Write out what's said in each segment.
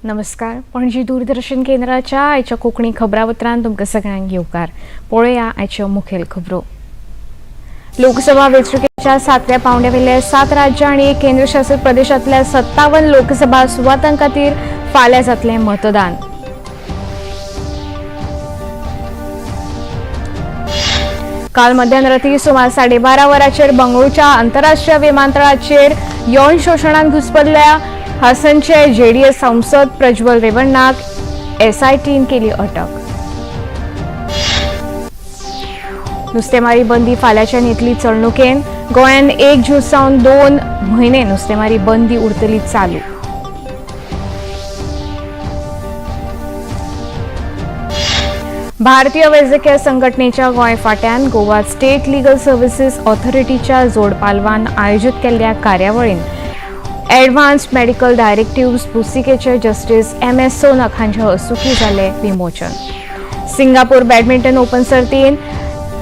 नमस्कार, पणजी दूरदर्शन केंद्राच्या आयच्या कोंकणी खबरापत्रांत तुमकां सगळ्यांक येवकार. पळोवया आयच्यो मुखेल खबरो. लोकसभा वेंचणुकेच्या सातव्या पावंड्यावेल्या 7 राज्यां आनी एक केंद्रशासित प्रदेशांतल्या 57 लोकसभा सुवातां खातीर फाल्यां जातलें मतदान. काल मध्यानराती सुमार 12:30 वरांचेर बंगळुरूच्या आंतरराष्ट्रीय विमानतळाचेर यौन शोशणान घुस्पल्ल्या हासनचे जेडीएस सांसद प्रज्वल रेवण्णाक एसआयटीन केली अटक. नुस्तेमारी बंदी फाल्यांच्यान येतली चलणुकेन. गोंयांत 1 जून सावन 2 म्हयने नुस्तेमारी बंदी उरतली चालू. भारतीय वैजकीय संघटनेच्या गोंय फाट्यान गोवा स्टेट लिगल सर्व्हिसीस ऑथॉरिटीच्या जोडपालवान आयोजीत केल्ल्या कार्यावळीन ॲडव्हान्स मेडिकल डायरेक्टिव्स पुस्तिकेचे जस्टीस MS Sonak हांच्या हस्तुकीं जालें विमोचन. सिंगापूर बॅडमिंटन ओपन सर्तीन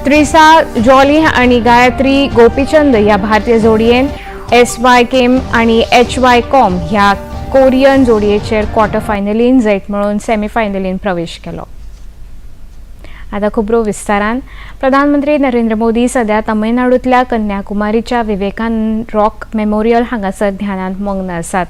त्रिसा जॉली आनी गायत्री गोपीचंद ह्या भारतीय जोडयेन SY केम आनी HY com ह्या कोरियन जोडयेचेर क्वॉर्टर फायनलीन जैत मेळोवन सेमीफायनलीन प्रवेश केलो. आता खबरो विस्तारान. प्रधानमंत्री नरेंद्र मोदी सध्या तमिळनाडूंतल्या कन्याकुमारीच्या विवेकानंद रॉक मेमोरियल हांगासर ध्यानांत मग्न आसात.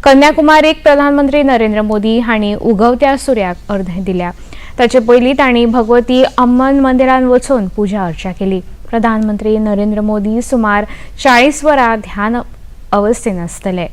कन्याकुमारीक प्रधानमंत्री नरेंद्र मोदी हांणी उगवत्या सुर्याक अर्घ्य दिल्या. ताचे पयलीं तांणी भगवती अम्मन मंदिरांत वचून पुजा अर्चा केली. प्रधानमंत्री नरेंद्र मोदी सुमार 40 वरां ध्यान अवस्थेन आसतले.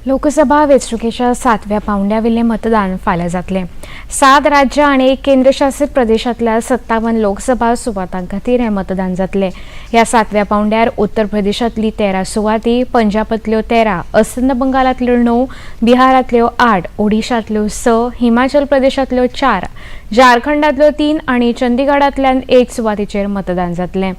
लोकसभा वेंचणुकेच्या सातव्या पावंड्यावेलें मतदान फाल्यां जातलें. 7 राज्यां आनी एक केंद्रशासित प्रदेशांतल्या 57 लोकसभा सुवातां खातीर हें मतदान जातलें. ह्या सातव्या पावंड्यार उत्तर प्रदेशांतली 13 सुवाती, पंजाबांतल्यो 13, अस्तंत बंगालांतल्यो 9, बिहारांतल्यो 8, ओडिशांतल्यो 6, हिमाचल प्रदेशांतल्यो 4, झारखंडांतल्यो 3 आनी चंदीगडांतल्यान 1 सुवातीचेर मतदान जातलें.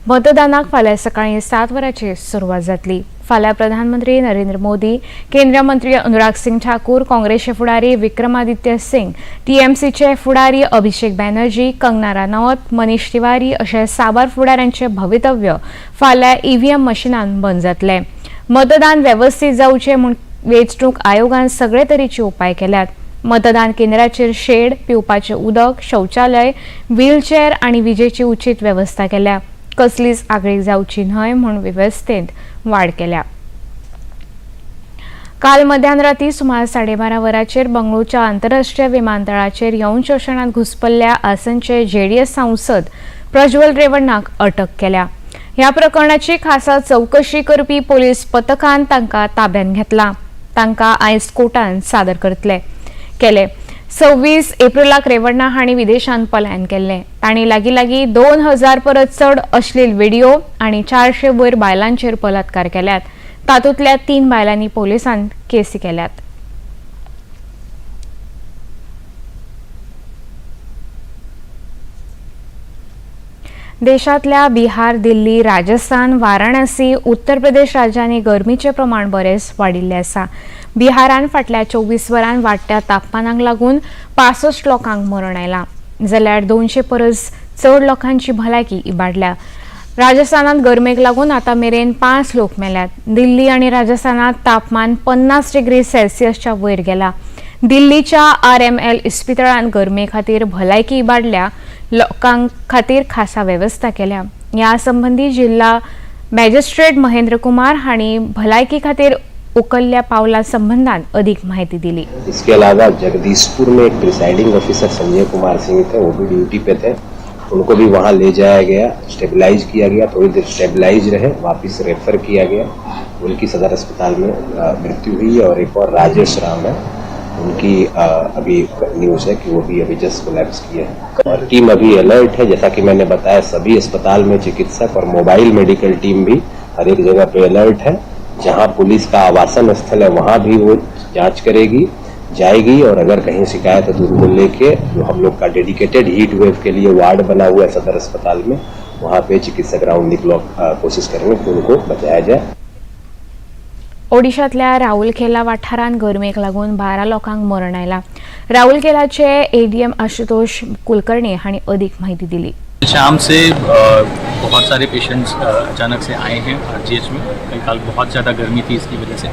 मतदानाक फाल्यां सकाळीं 7 वरांचेर सुरवात जातली. फाल्यां प्रधानमंत्री नरेंद्र मोदी, केंद्रीय मंत्री अनुराग सिंग ठाकूर, काँग्रेसचे फुडारी विक्रमादित्य सिंग, टीएमसीचे फुडारी अभिषेक बॅनर्जी, कंगना रानावत, मनीष तिवारी अशे साबार फुडाऱ्यांचे भवितव्य फाल्यां ईव्हीएम मशिनान बंद जातलें. मतदान वेवस्थीत जावचें म्हूण वेंचणूक आयोगान सगळे तरेचे उपाय केल्यात. मतदान केंद्राचेर शेड, पिवपाचें उदक, शौचालय, व्हीलचेअर आनी विजेची उचीत वेवस्था केल्या. कसलीच आगळीक जावची न्हय म्हूण वेवस्थेंत वाड केल्या. काल मध्यानराती सुमार 12:30 वरांचेर बंगळुरूच्या आंतरराष्ट्रीय विमानतळाचेर यौन शोशणांत घुस्पल्ल्या आसनचे जेडीएस सांसद प्रज्वल रेवण्णाक अटक केल्या. ह्या प्रकरणाची खासा चवकशी करपी पोलीस पथकान तांकां ताब्यांत घेतला. तांकां आयज कोर्टान सादर करतले केले. 26 एप्रिलाक रेवण्णा हांणी विदेशांत पलायन केल्लें. तांणी लागीं लागीं 2000 परस चड अश्लील व्हिडिओ आनी 400 वयर बायलांचेर बलात्कार केल्यात. तातूंतल्या 3 बायलांनी पोलिसांत केसी केल्यात. देशांतल्या बिहार, दिल्ली, राजस्थान, वाराणसी, उत्तर प्रदेश राज्यांनी गरमीचें प्रमाण बरेंच वाडिल्लें आसा. बिहारान फाटल्या 24 वरां वाडट्या तापमानाक लागून 65 लोकांक मरण आयलां, जाल्यार 200 परस चड लोकांची भलायकी इबाडल्या. राजस्थानांत गरमेक लागून आतां मेरेन 5 लोक मेल्यात. दिल्ली आनी राजस्थानांत तापमान 50 डिग्री सेल्सियसच्या वयर गेला. दिल्लीच्या RML इस्पितळांत गरमे खातीर भलायकी इबाडल्या लोकां खातीर खासा वेवस्था केल्या. ह्या संबंदी जिल्हा मॅजिस्ट्रेट महेंद्र कुमार हांणी भलायकी खातीर उखल्ल्या पावला संबंधान अधिक माहिती दिली. इसके अलावा जगदीशपुर में एक प्रिसाइडिंग ऑफिसर संजय कुमार सिंह थे, वो भी ड्यूटी पे थे, उनको भी वहाँ ले जाया गया, स्टेबलाइज किया गया, थोड़ी देर स्टेबलाइज रहे, वापस रेफर किया गया, उनकी सदर अस्पताल में मृत्यु हुई। और एक और राजेश राम है, उनकी अभी न्यूज़ है कि वो भी अभी जस्ट कोलैप्स किए हैं। और टीम अभी अलर्ट है, जैसा कि मैंने बताया, सभी अस्पताल में चिकित्सक और मोबाइल मेडिकल टीम भी हर एक जगह पे अलर्ट है। जहां पुलिस का आवासन स्थल है वहां भी वो जांच करेगी, जाएगी और अगर कहीं शिकायत है तो उनको लेके जो हम लोग का डेडिकेटेड हीट वेव के लिए वार्ड बना हुआ है सदर अस्पताल में, वहाँ पे चिकित्सक राउंड the clock कोशिश करेंगे कि उनको बचाया जाए। ओडिशांतल्या राऊरकेला वाठारांत गरमेक लागून 12 लोकांक मरण आयलां। राऊरकेलाचे एडीएम आशुतोष कुलकर्णी हांणी अदीक म्हायती दिली। शाम से बहुत सारे पेशेंट्स अचानक से आए हैं आरजीएच में। कल कल बहुत ज़्यादा गर्मी थी, इसकी वजह से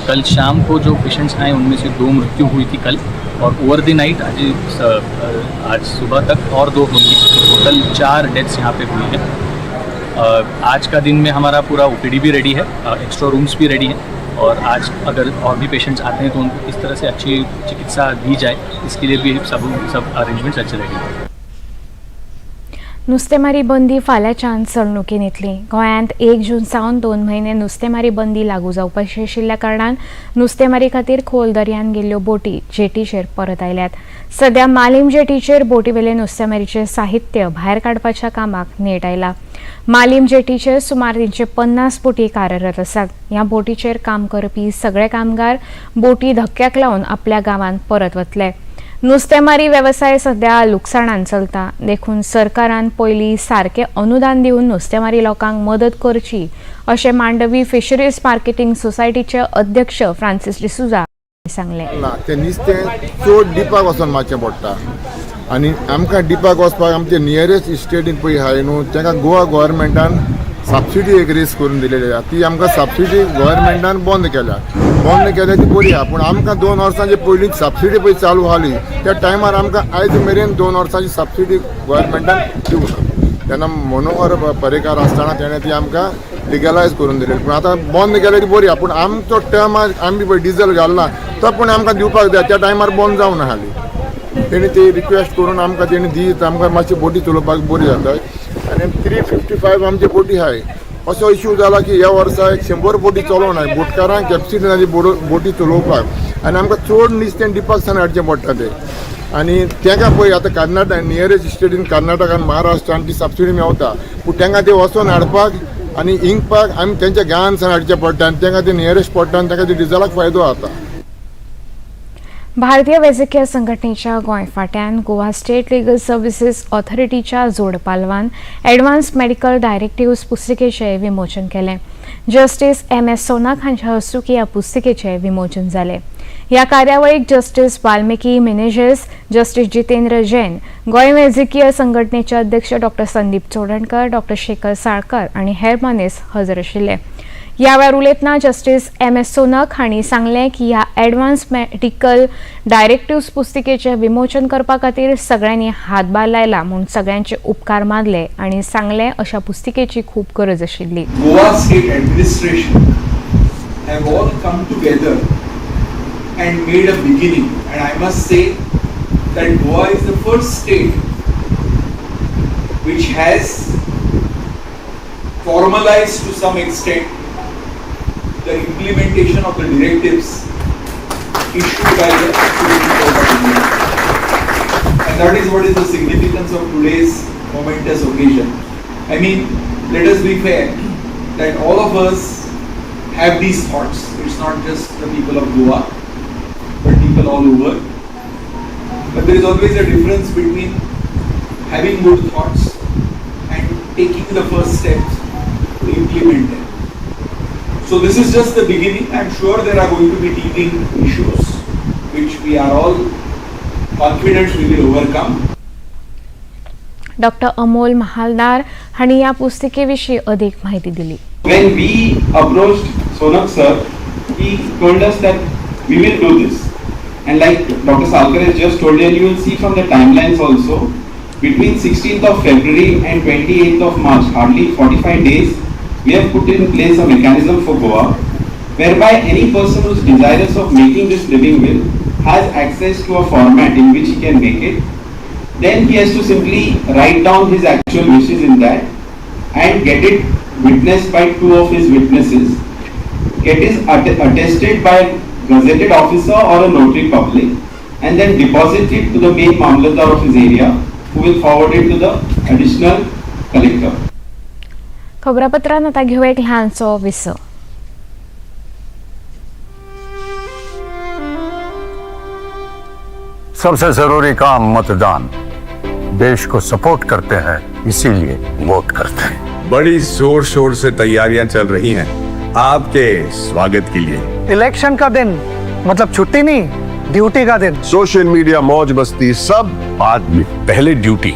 कल शाम को जो पेशेंट्स आए उनमें से 2 मृत्यु हुई थी कल, और ओवर the night आज सुबह तक और 2 हुई हैं। टोटल 4 डेथ्स यहाँ पे हुई हैं। आज का दिन में हमारा पूरा ओपीडी भी रेडी है, एक्स्ट्रा रूम्स भी रेडी हैं, और आज अगर और भी पेशेंट्स आते हैं तो उनको किस तरह से अच्छी चिकित्सा दी जाए, इसके लिए भी सब सब अरेंजमेंट्स अच्छे रेडी हैं। नुस्तेमारी बंदी फाल्यांच्यान चलणुकेन येतली। गोंयांत 1 जून सावन 2 म्हयने नुस्तेमारी बंदी लागू जावपाची आशिल्ल्या कारणान नुस्तेमारी खातीर खोल दर्यान गेल्ल्यो बोटी जेटीचेर परत आयल्यात। सद्या मालीम जेटीचेर बोटीवेले नुस्तेमारीचें साहित्य भायर काडपाच्या कामाक नेट आयला। मालीम जेटीचेर सुमार 350 बोटी कार्यरत आसात। ह्या बोटीचेर काम करपी सगळे कामगार बोटी धक्क्याक लावन आपल्या गांवांत परत वतले। नुस्तेमारी वेवसाय सध्या लुकसाणान चलता, देखून सरकारान पयलीं सारकें अनुदान दिवन नुस्तेमारी लोकांक मदत करची अशें मांडवी फिशरीज मार्केटींग सोसायटीचे अध्यक्ष फ्रांसीस डिसुजा हांणी सांगलें। ना तें नुस्तें चड डिपाक वचोन मारचें पडटा आनी आमकां डिपाक वचपाक आमचे नियरेस्ट स्टेटीन पळय आहाय न्हू, तांकां गोवा गोवोरमेंटान सबसिडी एक रेस करून दिलेली आहा, ती आमकां सबसिडी गोवोरमेंटान बंद केल्या। बंद केल्या ती बरी आहा, पूण आमकां 2 वर्सांचे पयलीं सबसिडी पळय चालू आसली त्या टायमार आमकां आयज मेरेन 2 वर्सांची सबसिडी गोवोरमेंटान दिवंक ना। तेन्ना मनोहर पर्रीकार आसतना तेणें ती आमकां लिगलायज करून दिलेली, पूण आतां बंद केल्या ती बरी आहा, पूण आमचो टर्म आमी पळय डिजल घालना तो पूण आमकां दिवपाक जाय, त्या टायमार बंद जावं नासली। तेणी ती रिक्वेस्ट करून आमकां तेणी दीत आमकां मातशी बोटी चलोवपाक बरी जाता। आनी 355 आमची बोटी आहाय। असो इश्यू जाला की ह्या वर्सा 100 बोटी चलोवंक नाय, बोटकारांक कॅपसिटी ना ती बोटी चलोवपाक, आनी आमकां चड नुस्तें डिपाक सान हाडचें पडटा तें। आनी तेंकां पळय आतां कर्नाटक नियरेस्ट स्टेटीन कर्नाटकान महाराष्ट्रान ती सबसिडी मेवता, पूण तेंकां ते वचोन हाडपाक आनी इंकपाक आमी तेंच्या गांवान सान हाडचें पडटा आनी तेंकां ते नियरेस्ट पडटा आनी तेंकां ते डिजलाक फायदो जाता। भारतीय वैजकीय संघटनेच्या गोंय फांट्यान गोवा स्टेट लिगल सर्विसीस ऑथॉरिटीच्या जोड पालवान एडवान्स मेडिकल डायरेक्टिव्स पुस्तिकेचें विमोचन केलें। Justice M S. सोनाक हांच्या हस्तुकीं ह्या पुस्तिकेचें विमोचन जालें। ह्या कार्यावळीक जस्टीस वाल्मिकी मिनेझेस, जस्टीस जितेंद्र जैन, गोंय वैजकीय संघटनेचे अध्यक्ष डॉ. संदीप चोडणकर, डॉ. शेखर साळकर आनी हेर मानेस्त हजर आशिल्ले। ह्या वेळार उलयतना जस्टीस एम.एस. सोनक हांणी सांगलें की ह्या एडवान्स मेडिकल डायरेक्टिव्स पुस्तिकेचें विमोचन करपा खातीर सगळ्यांनी हातभार लायला म्हूण सगळ्यांचे उपकार मानले आनी सांगलें अशा पुस्तिकेची खूब गरज आशिल्ली। Goa State Administration have all come together and made a beginning, and I must say that Goa is the first state which has formalized to some extent the implementation of the directives issued by the Supreme Court of India. And that is what is the significance of today's momentous occasion. I mean, let us be fair that all of us have these thoughts. It's not just the people of Goa, but people all over. But there is always a difference between having good thoughts and taking the first steps to implement them. So this is just the beginning. I'm sure there are going to be teething issues which we are all confident we will overcome. Doctor Amol Mahaldar हांणी ह्या पुस्तिके विशीं अदीक म्हायती दिली। When we approached Sonak sir, he told us that we will do this. And like Dr. Salkar has just told you, and you will see from the timelines also, between 16th of February and 28th of March, hardly 45 days, we have put in place a mechanism for Goa, whereby any person who is desirous of making this living will has access to a format in which he can make it. Then he has to simply write down his actual wishes in that and get it witnessed by two of his witnesses, get it attested by a gazetted officer or a notary public, and then deposit it to the main mamlatdar of his area, who will forward it to the additional collector. खबरापत्रांत आतां घेवया एक ल्हानसो विसव। सबसे जरूरी काम मतदान। देश को सपोर्ट करते हैं, इसीलिए वोट करते हैं। बड़ी जोर शोर से तैयारियां चल रही हैं आपके स्वागत के लिए। इलेक्शन का दिन मतलब छुट्टी नहीं, ड्यूटी का दिन। सोशल मीडिया, मौज मस्ती सब बाद में, पहले ड्यूटी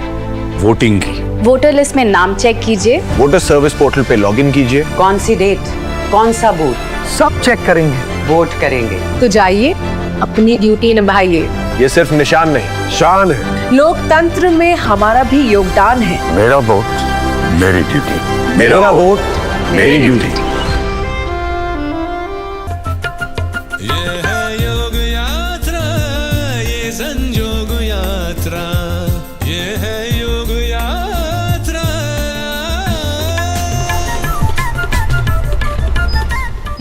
वोटिंग की। वोटर लिस्ट में नाम चेक कीजिए, water service portal pay login कीजिए। कौन सी डेट, कौन सा बूथ, सब चेक करेंगे, वोट करेंगे। तो जाइए अपनी ड्यूटी निभाइए। ये सिर्फ निशान नहीं, शान है। लोकतंत्र में हमारा भी योगदान है। मेरा वोट मेरी ड्यूटी, मेरा वोट मेरी ड्यूटी। ये है योग यात्रा, ये संजोग यात्रा, ये है योग यात्रा।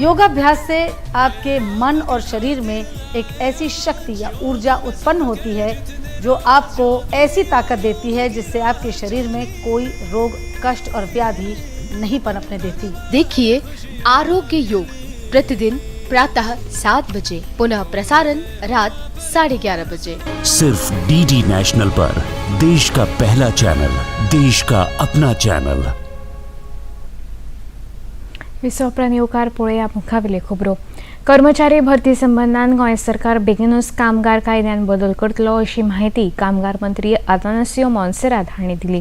योगाभ्यास से आपके मन और शरीर में एक ऐसी शक्ति या ऊर्जा उत्पन्न होती है जो आपको ऐसी ताकत देती है जिससे आपके शरीर में कोई रोग, कष्ट और व्याधि नहीं पनपने देती। देखिए आरोग्य योग प्रतिदिन प्रातः 7 बजे, पुनः प्रसारण रात 11:30 बजे। सिर्फ डीडी नेशनल पर, देश का पहला चैनल, देश का अपना चैनल। विसव येवकार पळोवया मुखावेल्यो खबरो। कर्मचारी भरती संबंदान गोंय सरकार बेगीनूच कामगार कायद्यान बदल करतलो अशी म्हायती कामगार मंत्री आतानासियो मोन्सेरात हांणी दिली।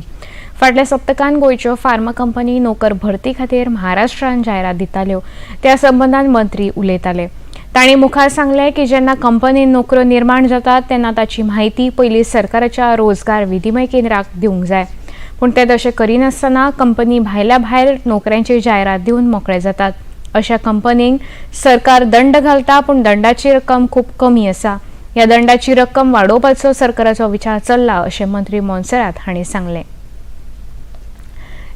फाटल्या सप्तकान गोंयच्यो फार्मा कंपनी नोकर भरती खातीर महाराष्ट्रान जायरात दिताल्यो, त्या संबंदान मंत्री उलयताले। तांणी मुखार सांगलें की जेन्ना कंपनीन नोकऱ्यो निर्माण जातात तेन्ना ताची म्हायती पयलीं सरकाराच्या रोजगार विनिमय केंद्राक दिवंक जाय, पूण ते तशें करिनासतना कंपनी भायल्या भायर नोकऱ्यांची जायरात दिवन मोकळे जातात। अशा कंपनींक सरकार दंड घालता, पूण दंडाची रक्कम खूब कमी आसा। ह्या दंडाची रक्कम वाडोवपाचो सरकाराचो विचार चल्ला अशें मंत्री मोन्सेरात हांणी सांगलें।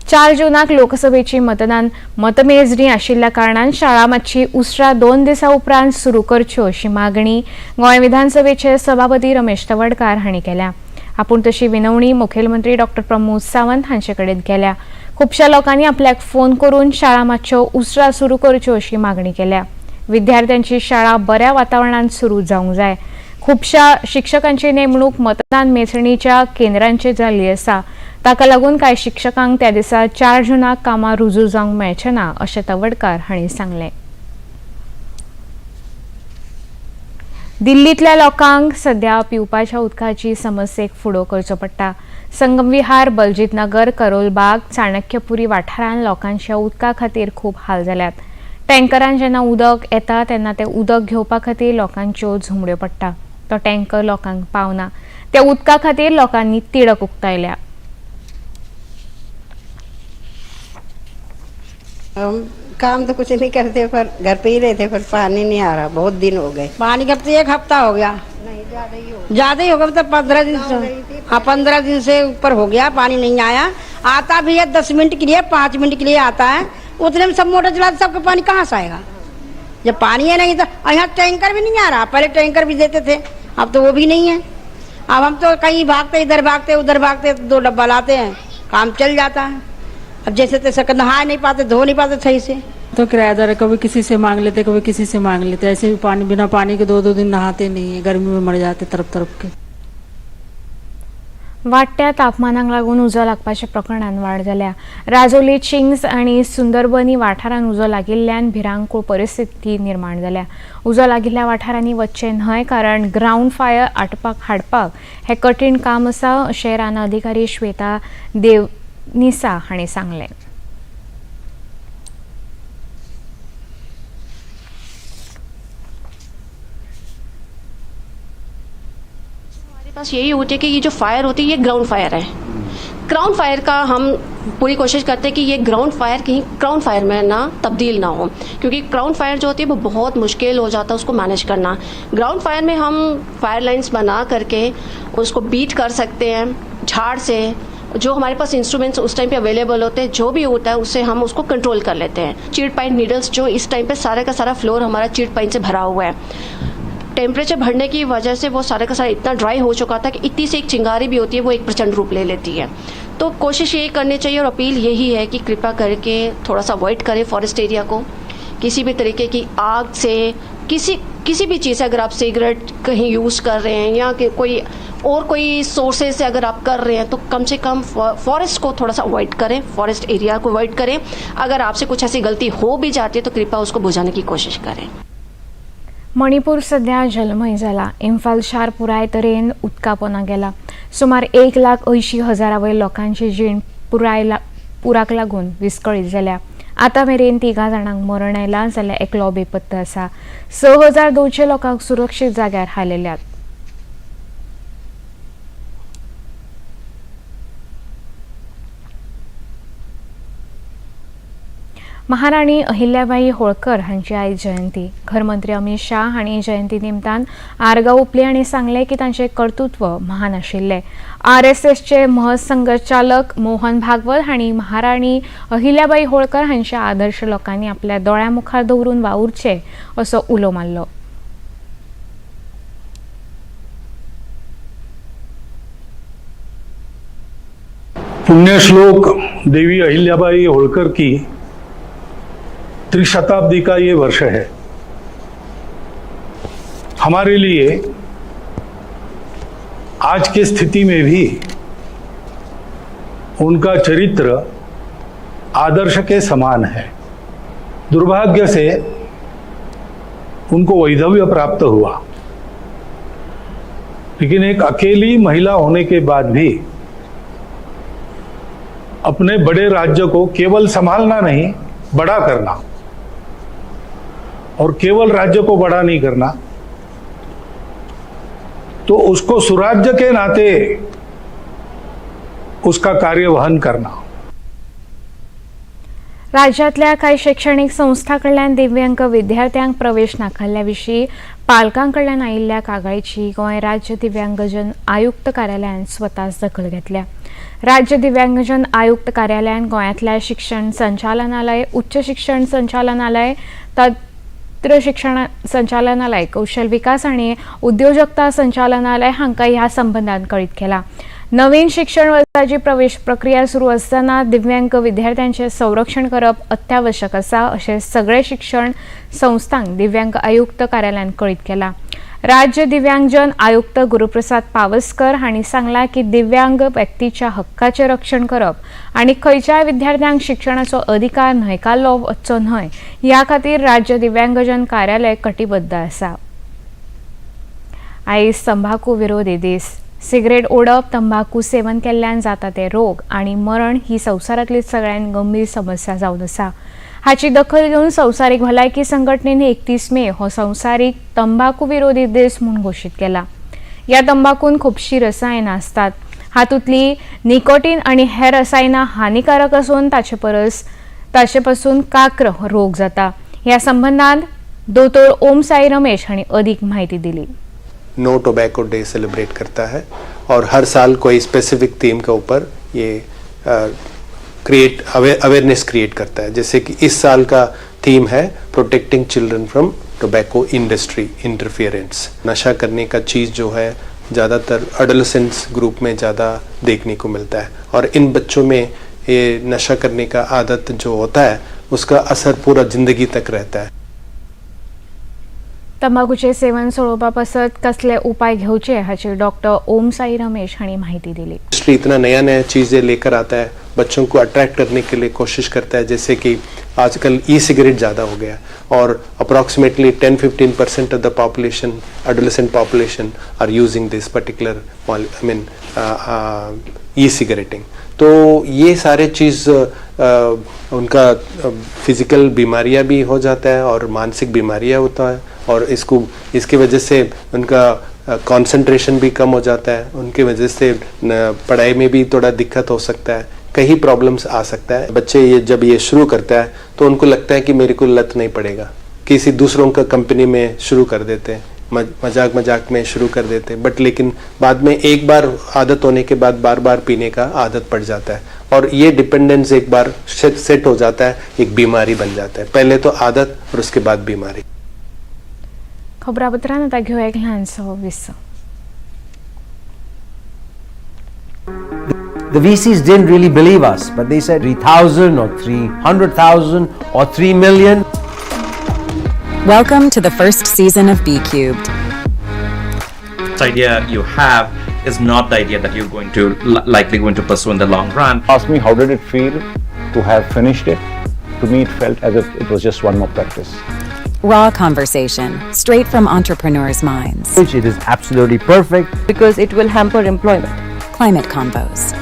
4 जूनाक लोकसभेची मतदान मतमेजणी आशिल्ल्या कारणान शाळा मातशी उसरा 2 दिसां उपरांत सुरू करच्यो अशी मागणी गोंय विधानसभेचे सभापती रमेश तवडकार हांणी केल्या। आपूण तशी विनवणी मुखेलमंत्री डॉक्टर प्रमोद सावंत हांचे कडेन केल्या। खुबश्या लोकांनी आपल्याक फोन करून शाळा मातश्यो उसरा सुरू करच्यो अशी मागणी केल्या। विद्यार्थ्यांची शाळा बऱ्या वातावरणांत सुरू जावंक जाय। खुबश्या शिक्षकांची नेमणूक मतदान मेजणीच्या केंद्रांचेर जाल्ली आसा, ताका लागून कांय शिक्षकांक त्या दिसा 4 जूनाक कामां रुजू जावंक मेळचें ना अशें तवडकार हांणी सांगलें। दिल्लींतल्या लोकांक सध्या पिवपाच्या उदकाची समस्येक फुडो करचो पडटा। संगम विहार, बलजीत नगर, करोलबाग, चाणक्यपुरी वाठारांत लोकांच्या उदका खातीर खूब हाल जाल्यात। टँकरान जेन्ना उदक येता तेन्ना तें उदक घेवपा खातीर लोकांच्यो झुमड्यो पडटा। तो टँकर लोकांक पावना, त्या उदका खातीर लोकांनी तिडक उक्तायल्या। हम काम तो कुछ नहीं करते, पर घर पे ही रहते, पर पानी नहीं आ रहा, बहुत दिन हो गए। पानी का तो 1 हफ्ता हो गया, ज्यादा ही हो गया, मतलब 15 दिन से, हाँ 15 दिन से ऊपर हो गया, पानी नहीं आया। आता भी है 10 मिनट के लिए, 5 मिनट के लिए आता है, उतने में सब मोटर चलाते, सबका पानी कहाँ से आएगा जब पानी है नहीं तो। यहाँ टैंकर भी नहीं आ रहा, पहले टैंकर भी देते थे, अब तो वो भी नहीं है। अब हम तो कहीं भागते, इधर भागते उधर भागते, 2 डब्बा लाते हैं, काम चल जाता है। अब जैसे तैसे नहा नहीं पाते, धो नहीं पाते सही से। तो किराएदार कभी किसी से मांग लेते, कभी किसी से मांग लेते, ऐसे भी पानी बिना पानी के 2-2 दिन नहाते नहीं है, गर्मी में मर जाते तरफ तरफ के। वाडट्या तापमानाक लागून उजो लागपाच्या प्रकरणान वाड जाल्या। राजोली, चिंग्स आनी सुंदरबनी वाठारांत उजो लागिल्ल्यान भिरांकूळ परिस्थिती निर्माण जाल्या। उजो लागिल्ल्या वाठारांनी वचचें न्हय, कारण ग्रावंड फायर आटपाक हाडपाक हें कठीण काम आसा अशें रान अधिकारी श्वेता देवनिसा हांणी सांगलें। पास यही होती है कि ये जो फायर होती है ये ग्राउंड फायर है। ग्राउंड फायर का हम पूरी कोशिश करते हैं कि ये ग्राउंड फायर कहीं क्राउन फायर में ना तब्दील ना हो, क्योंकि क्राउन फायर जो होती है वो बहुत मुश्किल हो जाता है उसको मैनेज करना। ग्राउंड फायर में हम फायर लाइंस बना करके उसको बीट कर सकते हैं झाड़ से, जो हमारे पास इंस्ट्रूमेंट्स उस टाइम पे अवेलेबल होते हैं, जो भी होता है उससे हम उसको कंट्रोल कर लेते हैं। चीड़ पाइन नीडल्स जो इस टाइम पे सारा का सारा फ्लोर हमारा चीड़ पाइन से भरा हुआ है, टेम्परेचर बढ़ने की वजह से वो सारा का सारा इतना ड्राई हो चुका था कि इतनी सी एक चिंगारी भी होती है वो एक प्रचंड रूप ले लेती है। तो कोशिश यही करनी चाहिए और अपील यही है कि कृपा करके थोड़ा सा अवॉइड करें फॉरेस्ट एरिया को, किसी भी तरीके की आग से किसी किसी भी चीज़ से, अगर आप सिगरेट कहीं यूज़ कर रहे हैं या कि कोई और कोई सोर्सेज से अगर आप कर रहे हैं, तो कम से कम फॉरेस्ट को थोड़ा सा अवॉइड करें, फॉरेस्ट एरिया को अवॉइड करें। अगर आपसे कुछ ऐसी गलती हो भी जाती है तो कृपया उसको बुझाने की कोशिश करें। मणिपूर सध्या जलमय जाला। इम्फाल शार पुराय तरेन उदका पोंदा गेला। सुमार 1,80,000 वयर लोकांची जीण पुराक लागून विस्कळीत जाल्या। आतां मेरेन 3 जाणांक मरण आयलां जाल्यार एकलो बेपत्ता आसा। 6,200 लोकांक सुरक्षीत जाग्यार हालयल्यात। महाराणी अहिल्याबाई होळकर हांची आयज जयंती। घरमंत्री अमित शाह हांणी जयंती निमतान आर्गां ओंपली आनी सांगलें की तांचें कर्तृत्व महान आशिल्लें। आरएसएसचे महसंघचालक मोहन भागवत हांणी महाराणी अहिल्याबाई होळकर हांच्या आदर्श लोकांनी आपल्या दोळ्यां मुखार दवरून वावुरचें असो उलो मारलो। पुण्यश्लोक देवी अहिल्याबाई होळकर की त्रिशताब्दी का ये वर्ष है। हमारे लिए आज के स्थिति में भी उनका चरित्र आदर्श के समान है। दुर्भाग्य से उनको वैधव्य प्राप्त हुआ, लेकिन एक अकेली महिला होने के बाद भी अपने बड़े राज्य को केवल संभालना नहीं, बड़ा करना, और केवल राज्य को बड़ा नहीं करना, तो उसको सुराज्य के नाते उसका कार्य वहन करना। राज्यातल्या कांय शैक्षणिक संस्थां कडल्यान दिव्यांग विद्यार्थ्यांक प्रवेश नाकारिल्ल्या विशीं पालकां कडल्यान आयिल्ल्या कागाळीची गोंय राज्य दिव्यांगजन आयुक्त कार्यालयान स्वताच दखल घेतल्या। राज्य दिव्यांगजन आयुक्त कार्यालयान गोंयांतल्या शिक्षण संचालनालय, उच्च शिक्षण संचालनालय, तंत्र शिक्षण संचालनालय, कौशल विकास आनी उद्योजकता संचालनालय हांकां ह्या संबंदान कळीत केला। नवीन शिक्षण वर्साची प्रवेश प्रक्रिया सुरू असताना दिव्यांग विद्यार्थ्यांचे संरक्षण करप अत्यावश्यक आसा अशें सगळे शिक्षण संस्थांक दिव्यांग आयुक्त कार्यालयान कळीत केला। राज्य दिव्यांगजन आयुक्त गुरुप्रसाद पावसकर हांणी सांगला की दिव्यांग व्यक्तीच्या हक्काचें रक्षण करप आनी खंयच्याय विद्यार्थ्यांक शिक्षणाचो अधिकार न्हयकारलो वचचो न्हय ह्या खातीर राज्य दिव्यांगजन कार्यालय कटिबद्ध आसा। आयज तंबाकू विरोधी दीस। सिगरेट ओडप, तंबाकू सेवन केल्ल्यान जाता ते रोग आनी मरण ही संवसारांतली सगळ्यात गंभीर समस्या जावन आसा। हाची दखल घेवन संवसारीक भलायकी संघटनेन 31 मे हो संवसारीक तंबाकू विरोधी दीस म्हूण घोशीत केला। ह्या तंबाकून खुबशीं रसायनां आसतात। हातूंतली निकोटीन आनी हेर रसायनां हानिकारक आसून ताचे पसून कांक्र रोग जाता। ह्या संबंदान दोतोर ओम साई रमेश हांणी अदीक म्हायती दिली। नो टोबैको डे सेलिब्रेट करता है और हर साल कोई स्पेसिफिक थीम के ऊपर ये क्रिएट अवेयरनेस क्रिएट करता है। जैसे कि इस साल का थीम है protecting children from tobacco industry interference. नशा करने का चीज़ जो है ज़्यादातर एडोलेसेंस ग्रुप में ज़्यादा देखने को मिलता है और इन बच्चों में ये नशा करने का आदत जो होता है उसका असर पूरा ज़िंदगी तक रहता है। तंबाखूचे सेवन सोडोवपा पासत कसले उपाय घेवचे हाचेर डॉक्टर ओम साई रमेश हांणी माहिती दिली। इंडस्ट्री इतना नया नया चीज़ें लेकर आता है, बच्चों को अट्रैक्ट करने के लिए कोशिश करता है। जैसे कि आजकल ई सिगरेट ज़्यादा हो गया और approximately 10-15% of the population, adolescent population are using this particular I mean e cigaretting. तो ये सारे चीज़ उनका फिज़िकल बीमारियां भी हो जाता है और मानसिक बीमारियां होता है और इसको इसकी वजह से उनका कंसंट्रेशन भी कम हो जाता है, उनकी वजह से पढ़ाई में भी थोड़ा दिक्कत हो सकता है, कई प्रॉब्लम्स आ सकता है। बच्चे ये जब ये शुरू करता है तो उनको लगता है कि मेरे को लत नहीं पड़ेगा, किसी दूसरों का कंपनी में शुरू कर देते हैं, मजाक मजाक में शुरू कर देते हैं, बट लेकिन बाद में एक बार आदत होने के बाद बार बार पीने का आदत पड़ जाता है और ये डिपेंडेंस एक बार सेट हो जाता है, एक बीमारी बन जाता है। पहले तो आदत और उसके बाद बीमारी। खबरापत्रां आतां घेवया एक ल्हानसो विसव। The VCs didn't really believe us, but they said 3,000 or 300,000 or 3 million. Welcome to the first season of B Cubed. Idea you have is not the idea that you're going to likely going to pursue in the long run. Ask me how did it feel to have finished it? To me, it felt as if it was just one more practice. Raw conversation, straight from entrepreneurs' minds. Which it is absolutely perfect. Because it will hamper employment. Climate combos.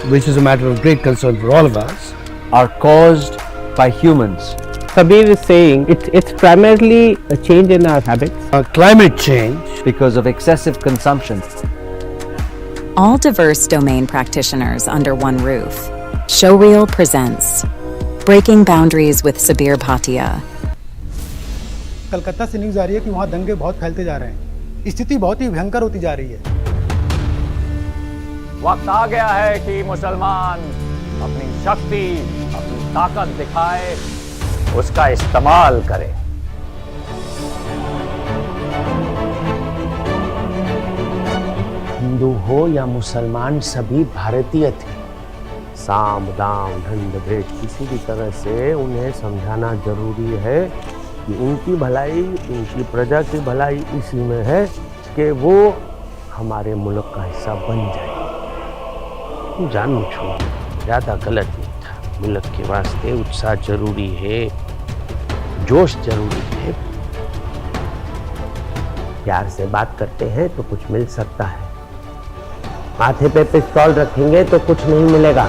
Which is a matter of great concern for all of us. Are caused by humans. Sabir is saying it's primarily a change in our habits. Climate change. Because of excessive consumption. All diverse domain practitioners under one roof. Showreel presents Breaking Boundaries with Sabir Bhatia. Calcutta से news आ रही है कि वहाँ दंगे बहुत फैलते जा रहे हैं, स्थिति बहुत ही भयंकर होती जा रही है। वक्त आ गया है कि मुसलमान अपनी शक्ति, अपनी ताकत दिखाए, उसका इस्तेमाल करे। हिंदू हो या मुसलमान, सभी भारतीय थे। साम दाम दंड भेद किसी भी तरह से उन्हें समझाना जरूरी है कि उनकी भलाई, उनकी प्रजा की भलाई इसी में है कि वो हमारे मुल्क का हिस्सा बन जाए। जानू छो ज़्यादा गलत नहीं था। मुल्क के वास्ते उत्साह जरूरी है, जोश जरूरी है। प्यार से बात करते हैं तो कुछ मिल सकता है, माथे पे पिस्तौल रखेंगे तो कुछ नहीं मिलेगा।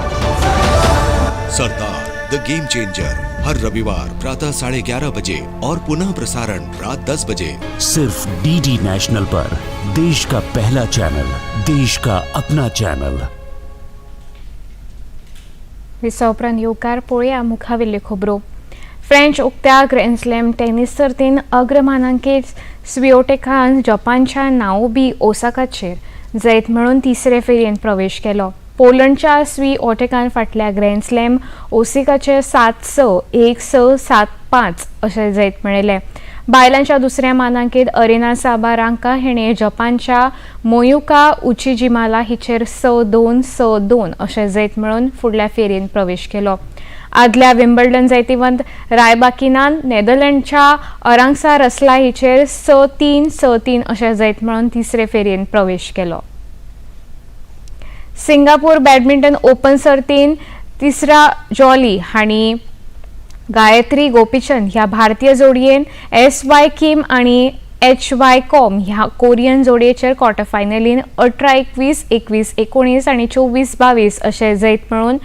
सरदार the game changer हर रविवार प्रातः 11:30 बजे और पुनः प्रसारण रात 10 बजे सिर्फ डीडी नेशनल पर, देश का पहला चैनल, देश का अपना चैनल। विसा उपरांत येवकार पळोवया मुखावेल्यो खबरो। फ्रेंच उक्त्या ग्रँड स्लॅम टेनिस सर्तीन अग्रमानांकीत स्विओटेकान जपानच्या नाओबी ओसाकाचेर जैत मेळोवन तिसरे फेरयेंत प्रवेश केलो। पोलंडच्या स्विओटेकान फाटल्या ग्रँड स्लॅम ओसाकाचेर 7-6, 1-6, 7-5 अशें जैत मेळयलें। बायलांच्या दुसऱ्या मानांकीत अरिना साबारांका हिणें जपानच्या मोयुका उचिजिमाला हिचेर 6-2, 6-2 अशें जैत मेळोवन फुडल्या फेरयेंत प्रवेश केलो। आदल्या विम्बल्डन जैतिवंत रायबाकिनान नेदरलँडच्या अरांगसा रसला हिचेर 6-3, 6-3 अशें जैत मेळोवन तिसरे फेरयेंत प्रवेश केलो। सिंगापूर बॅडमिंटन ओपन सर्तीन तिसरा जॉली हांणी गायत्री गोपीचंद ह्या भारतीय जोडयेन एस वाय किम आनी एच वाय कॉम ह्या कोरियन जोडयेचेर क्वॉर्टर फायनलीन 18-21, 21-19 आनी 24-22 अशें जैत मेळोवन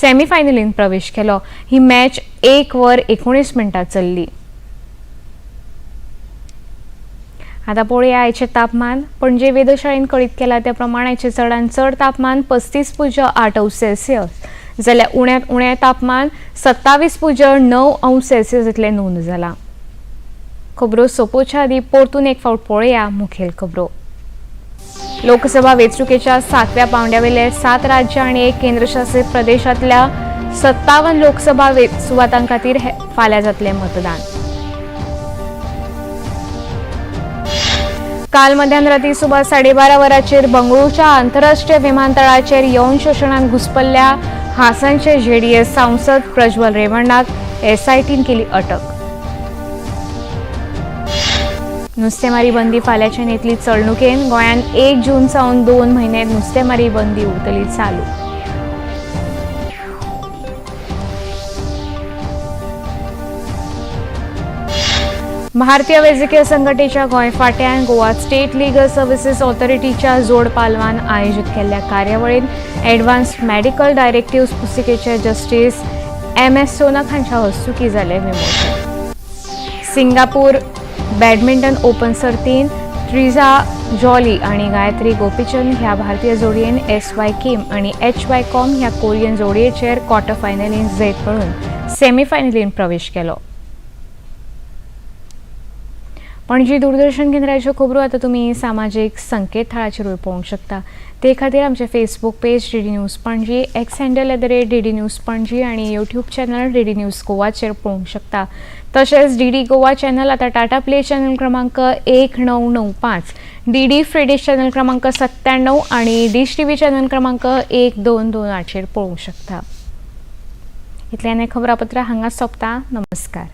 सेमीफायनलीन प्रवेश केलो। ही मॅच 1 वर 19 मिनटां चल्ली। आतां पळोवया आयचें तापमान। पणजे वेधशाळेन कळीत केलां त्या प्रमाण आयचें चडांत चड तापमान 35.8 अंश सेल्सियस जाल्यार उण्यांत उणें तापमान 27.9 अंश सेल्सियस इतलें नोंद जालां। खबरो सोंपोवच्या आदीं परतून एक फावट पळोवया मुखेल खबरो। लोकसभा वेंचणुकेच्या 7व्या पांवड्यावेले 7 राज्यां आनी 1 केंद्रशासित प्रदेशांतल्या 57 लोकसभा सुवातां खातीर फाल्यां जातलें मतदान। काल मध्यानराती सुमार 12:30 वरांचेर बंगळुरूच्या आंतरराष्ट्रीय विमानतळाचेर यौन शोशणान घुसपल्ल्या हासानचे जेडीएस सांसद प्रज्वल रेवण्णाक एसआयटीन केली अटक। नुस्तेमारी बंदी फाल्यांच्यान येतली चलणुकेन गोंयांत 1 जून सावन 2 म्हयने नुस्तेमारी बंदी उरतली चालू। भारतीय वैजकीय संघटनेच्या गोंय फांट्यान गोवा स्टेट लिगल सर्विसीस ऑथॉरिटीच्या जोड पालवान आयोजीत केल्ल्या कार्यावळींत एडवान्स मेडिकल डायरेक्टिव्स पुस्तिकेचे जस्टीस एम.एस. सोनक हांच्या हस्तुकीं जालें विमोचन। सिंगापूर बॅडमिंटन ओपन सर्तीन ट्रिझा जॉली आनी गायत्री गोपीचंद ह्या भारतीय जोडयेन एस वाय किम आनी एच वाय कॉम ह्या कोरियन जोडयेचेर क्वॉर्टर फायनलींत जैत मेळोवन सेमीफायनलींत प्रवेश केलो। पणजी दूरदर्शन केंद्राच्यो खबरो आतां तुमी सामाजीक संकेतथळाचेरूय पळोवंक शकता। ते खातीर आमचें Facebook page DD news Panaji, X handle @DD news Panaji आनी यूट्यूब चॅनल डीडी न्यूज गोवाचेर पळोवंक शकता। तशेंच डीडी गोवा चॅनल आतां टाटा प्ले चॅनल क्रमांक 1995, डीडी फ्री डिश चॅनल क्रमांक 97 आनी डिश टीव्ही चॅनल क्रमांक 1228चेर पळोवंक शकता। इतल्यान हें खबरापत्र हांगा सोंपता। नमस्कार।